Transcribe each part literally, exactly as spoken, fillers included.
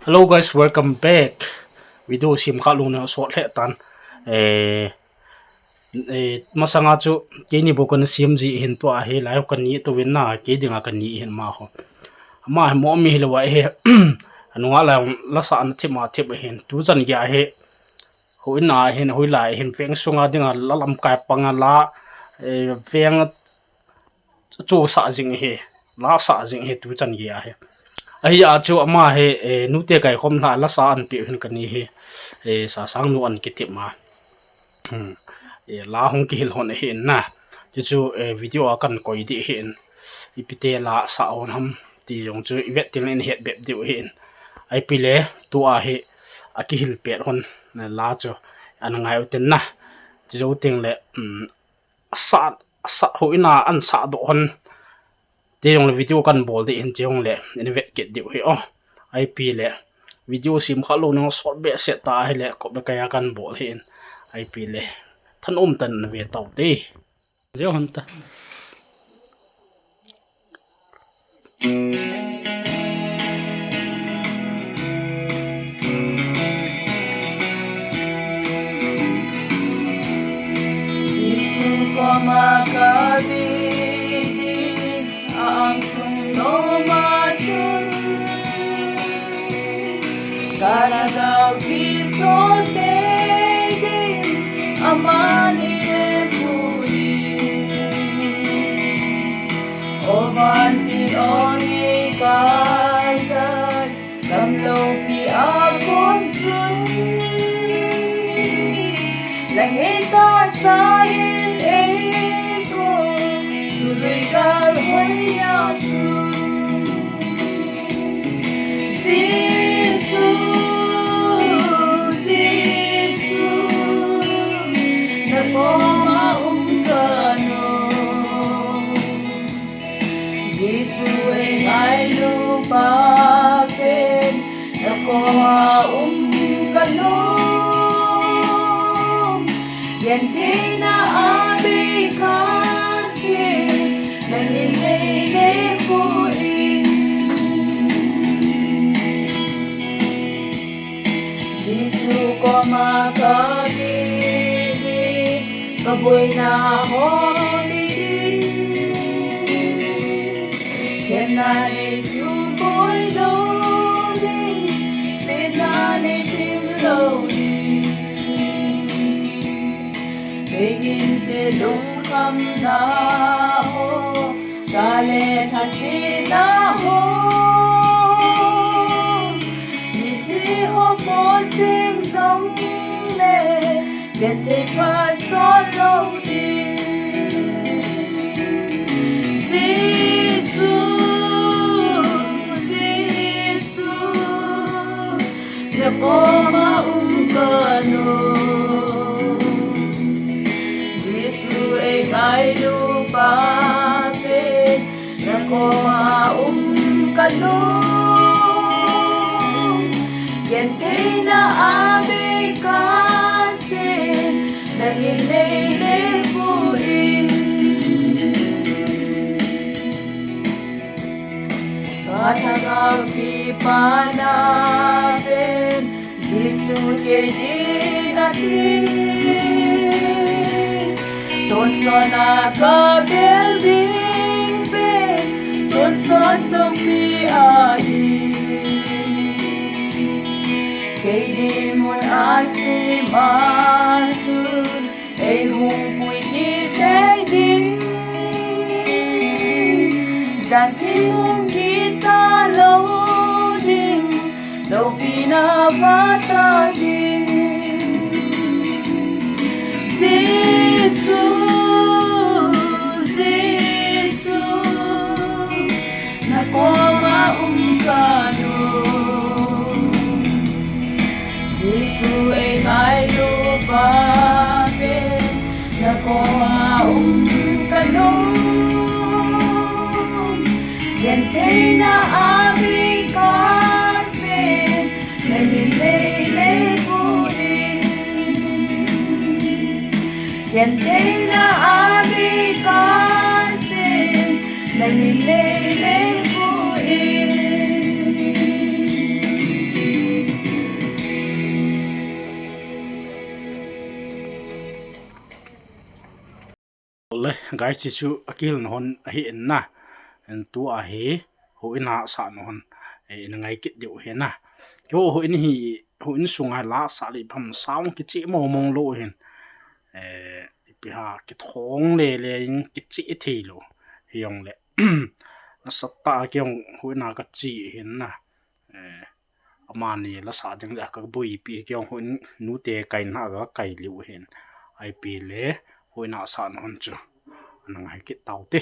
Hello guys, welcome back. Video sem kha lou na sot lheh tan. Eh, eh, masanga chu keini bou kana sem ji hin, tua hi lai kana ni tou vin na, kei dinga kana ni hin ma ho. Ama hi mo mi hilou a hi. Anunga la la sa na thip ma thip hin. Tu chan gei a hi. Hoina hin, hoilai hin, veng sunga dinga la lamkai panga la, eh, veng chu sa jing hi, la sa jing hi tu chan gei a hi. Ahi a chu ama hi, eh, nute kai khom la, la sa an pi hin kana ni hi, eh, sa sang nu an kitip ma. Hmm. Eh, la hung kihil hon hi in na. Chu chu, eh, video a kan koi di hi in. Ipi te la sa hon ham ti jong chu i vet ting in het bep diu hi in. Ipi le tua hi a kihil pet hon la chu ana ngai u ten na. Chu jou ting le, um, sa, sa hoina an sa doh hon. Ti jong le video kan bol di hin ti jong le in vet kit diu hi o. Ipi le video sem kha lou na sot behseh ta hi le, kop be kai a kan bol hi in. Ipi le thanom tan na ve tau te. Jeo hon ta. Jesu koma ka ding, a angsung noma chun ka lhagao kichol tei ding, amani e pui. O vantil ong e ka jai, gamlou pi a kon chun lang e ta sa in e ko, chu lui gal hoi a chu. Jesu, Jesu, na koma um ka nom. Jesu e ngailu pa pen, na koma um ka nom. Gentheina a bei ka sei, nangin nei le pu in. Jesu koma ka ding, ka boina ho ding. Kemna nei chu boi lou ding, setna nei pim lou ding. Beigin te lungkhamna ho, ka le lhasetna ho. Mitlhi ho pon jing jong le, genthei pha sot lou ding. Jesu, Jesu, na koma um ka nom. Jesu e ngailu pa pen, na koma um ka nom. Gentheina a bei ka sei, nangin nei le pu in. Ka lhagao kipana pen, Jesu kei dinga thi. Tonsot a ka gel ding pen, tonsot songpi ahi. Kei dinmun a sima chun, ei hung pui kit tei ding. Jan thim hung kit talou ding, loupina vah ta ding. Jesu, Jesu, na koma um ka nom. Jesu e ngailu pa pen, na koma um ka nom. Gentheina a bei ka sei, nangin nei le pu Guys, hichu akihilna hon ahi in na. En tua hi, houin a sahna hon, eh, ina ngai kit diu ahi na. Keiho houin hi, houin sunga la sah le pham sound kicheh mong mong lou hin. Eh, ipi ham kithong le le in kicheh thei lou. Hijongle. Nasatah a keijong houin a kache ahi na. Eh, amani la sah ding le kaboipi, keijong houin nute kaina a kakai liu ahin. Ipi le houin a sahna hon chu ana ngai kit tau te.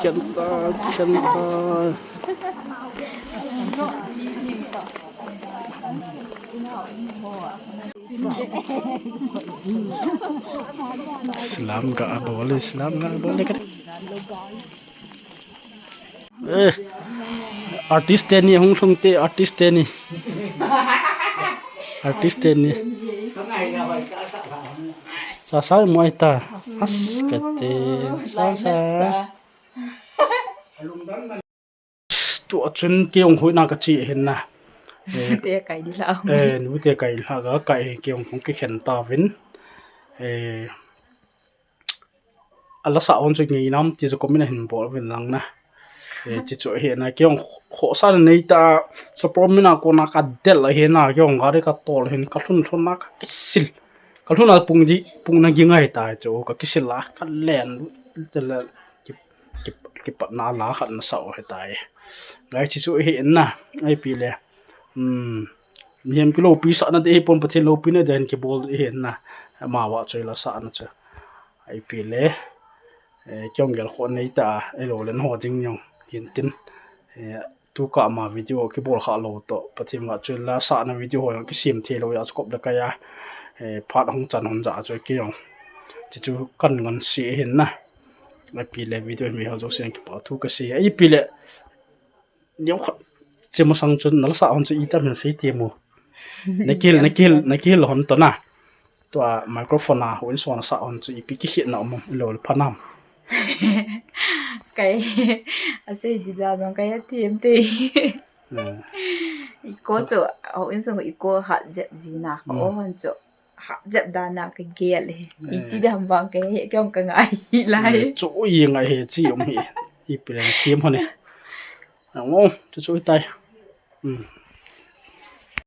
Khen ta, khen ta. Slam ga abol e, slam ga abol e. Eh, artist teni, hung lhung te, artist teni. Artist teni. Sa sa mo ai ta. As ka te. Sa sa. Tu a chun kei ong huina ka chi hin na. Eh, Te kai di la. Eh, nu te kai la ga kai kei ong kong ki khen ta vin. Eh, ala sa on chu ngi nam ti chu comment a hin bol vin lang na. Eh, chi chu hi na kei ong kho sa nei ta sa prom mina ko na ka del hi na kei ong gari ka tol hin ka lhun lhun na ka kisil. Ka lhun a pung di pung na gi ngai ta chu ka kisil la ka len te le ki ki ki pat na la khat na sa o he ta e. Ngai chi chu hi na ai pi le. Hmm. Mihem ki lo pi sa na de hi pon Pathen lo pi na de hin ki bol hi na. Ma wa choi la sa na chu. Ai pi le. Eh, kei ong gel kho nei ta, eh, lo len ho ding jong hin tin. Eh, tu ka ma video ki bol kha lo to, Pathen nga chu la sa na video ho jong ki sim thei lo ya chu kop le ka ya. Eh, phat hong chan hon ja chu kei jong. Chi chu kan ngan si hin na. Ai pi le video mi ho jo siang ki pa thu ka si. Ai pi le. Neo khat. Chi mo sang chun na la sa hon chu i tam hin sei ti mo. Na kil, na kil, na kil hon to na. Tua microphone a hon so na sa hon chu i pi ki khit na mo lo le phanam. Kai a sei di da bang kai a thiam te. Hmm. I ko chu a in sung i ko hat jep ji na ka Hmm. o hon chu hat jep da na ka gel he. I Hmm. ti da ham bang kai he kyong ka ngai hi lai. Hmm. Chu i ngai he chi um hi. I pi le thiam hon e. Ang o chu chu i tai. Hmm.